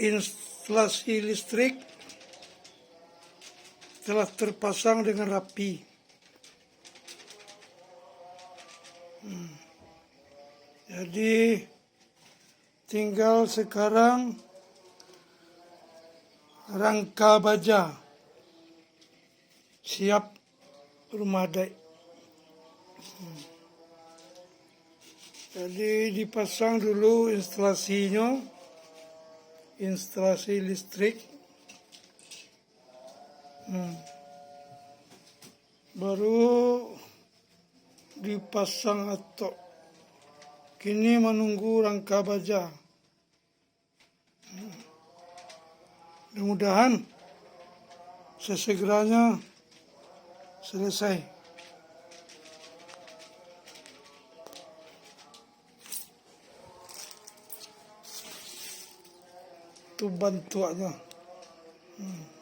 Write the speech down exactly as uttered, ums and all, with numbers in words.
instalasi listrik telah terpasang dengan rapi. Hmm. Jadi, tinggal sekarang rangka baja, siap rumah adaik. Hmm. Jadi, dipasang dulu instalasinyo, instalasi listrik. Hmm. Baru dipasang atok. Kini manunggu rangka baja. Mudah-mudahan sesegeranya selesai. Tu bantuaknyo. Hmm.